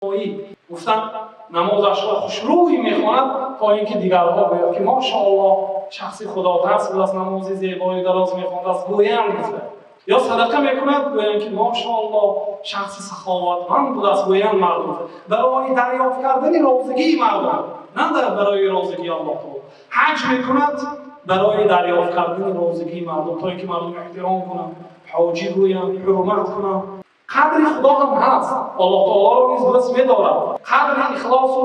Гуфтанд, намозашро хушрӯй мехонад, то ин ки дигарҳо гӯяд, ки мошааллоҳ, шахси худотарс будааст, намози зебои дароз мехондааст, гӯянд гуфта. Ё садақа мекунад, гӯянд, ки мошааллоҳ, шахси саховатманд будааст, гӯянд мардум. Барои дарёфт кардани розигии мардум, на барои розигии Аллоҳ таоло. Ҳаҷ мекунад барои дарёфт кардани розигии мардум, то ин ки мардум эҳтиром кунанд, ҳоҷӣ гӯянд, ҳурмат кунанд. Қадри Худо ҳам ҳаст, Аллоҳ таолоро низ дӯст медорад, қадри ихлосу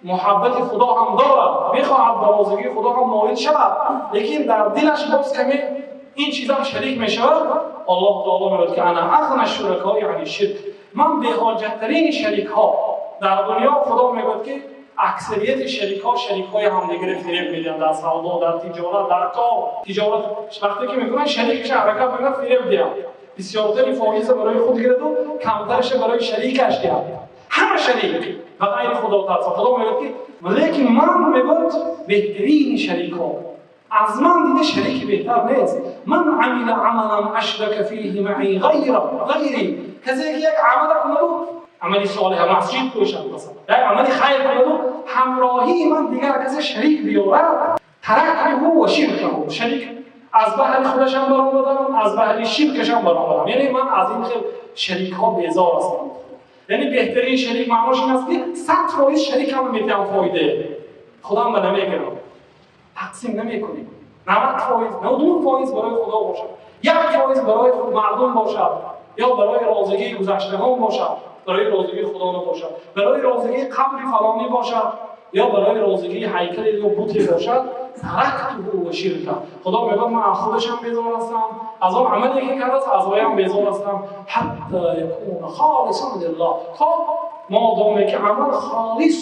муҳаббати Худо ҳам дорад, мехоҳад ба розигии Худо ҳам ноил шавад, лекин дар дилаш боз каме ин чизам шарик мешавад. Аллоҳ таоло мегӯяд, ки أنا أغنى الشركاء عن الشرك, ман беҳоҷаттарини шарикҳо дар дунё. Худо мегӯяд, ки аксарияти шарикҳо шарикҳои ҳамдигаре фиреб медиҳанд дар савдо, дар тиҷорат, дар кор. Тиҷорат вақте ки мекунанд, шарикаша ҳаракат мекунад фиреб диҳад, бисёртари фоиза барои худ гираду камтараша барои шарикаш диҳад. Ҳама шарик ба ғайри Худо тарса. Худо мегӯяд, ки лекин ман, мегӯяд, беҳтарини шарикҳо, аз ман дида шарики беҳтар нест. من عمل عملا أشرك فيه معي غيري, касе ки як амала кунаду, амали солиҳа, масҷид кӯшад масалан, як амали хайр кунаду ҳамроҳии ман дигар касе шарик биёрад, تركته وشركه, шарик аз баҳри худашам баромадам, аз баҳри ширкашам баромадам. Яъне ман аз ин хел шарикҳо безор ҳастам. Яъне беҳтарин шарик маънош ин аст, ки 100% шарикам метиҳам, фоида худам ба намегирам, тақсим намекунем. 90%, 99% барои Худо бошад, 1% барои мардум бошад ё барои розигии гузаштагон бошад, барои розигии Худо набошад, барои розигии қабри фалонӣ бошад ё барои розигии ҳайкале ё буте бошад, تركته وشركه. Худо мегӯяд, ман аз худашам безор ҳастам, аз он амале ки кардааст, аз воям безор ҳастам. حتى يكون خالصا لله, то модоме ки амал холис,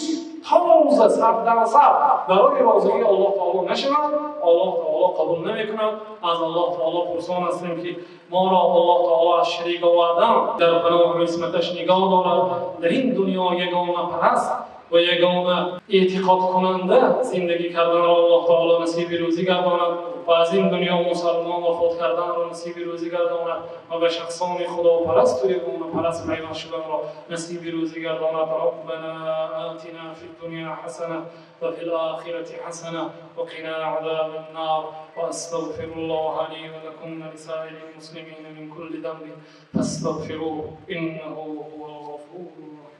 тоза, сад дар сад барои розигии Аллоҳ таоло нашавад, Аллоҳ таоло қабул намекунад. Аз Аллоҳ таоло пурсон ҳастем, ки моро Аллоҳ таоло аз шарик овардан дар паноҳу исматаш нигоҳ дорад, дар ин дунё ягона параст ва ягона эътиқодкунанда зиндагӣ карданро Аллоҳ таоло насиби рӯзӣ гардонад ва аз ин дунё мусалмон вафот карданро насиби рӯзӣ гардонад ва ба шахсони худопарасту ягонапараст пайваст шуданро насиби рӯзӣ гардонад. ربنا آتنا في الدنيا حسنة وفي الآخرة حسنة وقنا عذاب النار. وأستغفر الله لي ولكم ولسائر المسلمين من كل ذنب فاستغفروه إنه هو الغفور الرحيم.